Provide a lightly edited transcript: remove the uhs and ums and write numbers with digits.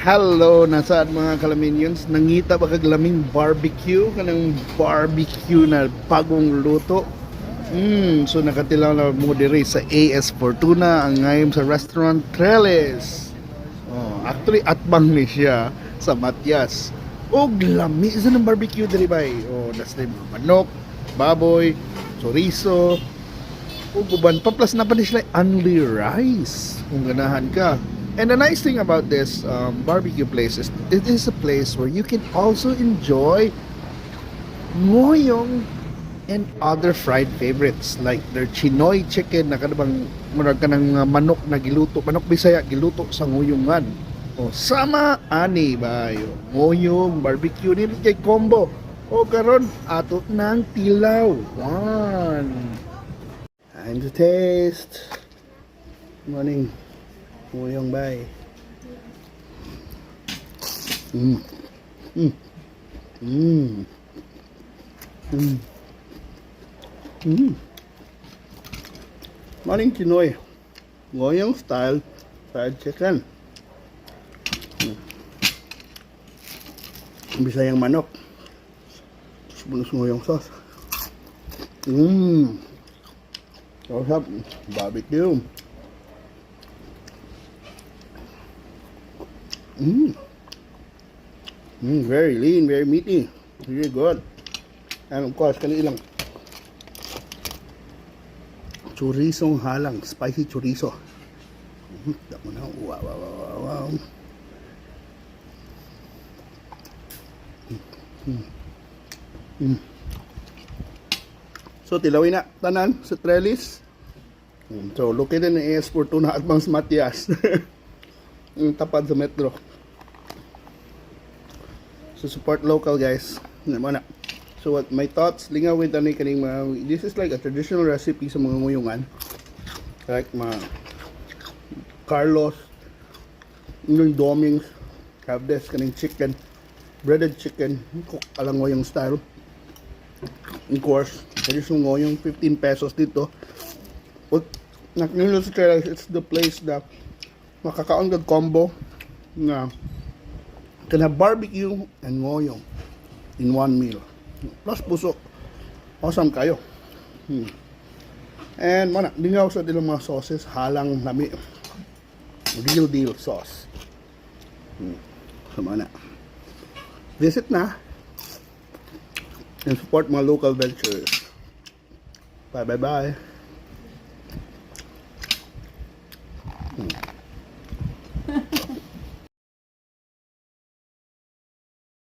Hello, nasaan mga kalaminions? Nangita ba kag laming barbecue? Kanang barbecue na bagong luto? So nakatilaw na mo diri sa AS Fortuna ang ngayon sa restaurant Trellis. Oh, actually atbang ni siya sa Matias. Og lami sa ng barbecue diri bay. Oh, das na mga manok, baboy, chorizo, ug uban pa, plus na pa ni sila only rice kung ganahan ka. And the nice thing about this barbecue place is it is a place where you can also enjoy ngoyong and other fried favorites like their Chinoy chicken na kanang murag kanang manok na giluto, manok Bisaya giluto sa nguyungan. O sama ani bayo ngoyong barbecue ni kay combo. O karon ato nang tilaw. One. Time to taste. Morning. Ngoyong bay. Morning Chinoy. Ngoyong style fried chicken. Bisayang manok. Tapos bonus ngoyong sauce. Sarap. Barbecue. Very lean, very meaty. Really good. And of course, kani ilang chorizong halang, spicy chorizo. Damo na. Wow. So, tilawin na tanan sa Trellis. So, located in AS Fortuna at Bangs Matias. Yung tapad sa metro. So, support local, guys. Ano na. So, what my thoughts, lingaw with ani kaning mga, this is like a traditional recipe sa mga nguyungan. Like mga Carlos, yung Domings, have this kaning chicken, breaded chicken, cook alang ngoyong style. Of course, traditional ngoyong, 15 pesos dito. What naknilo sa Trellis, it's the place na makakaon kag combo na can have barbecue and ngoyong in one meal. Plus puso. Awesome kayo. And mana, lingaw sa ilang mga sauces, halang lami. Real deal sauce. So mana. Visit na and support mga local ventures. Bye bye bye.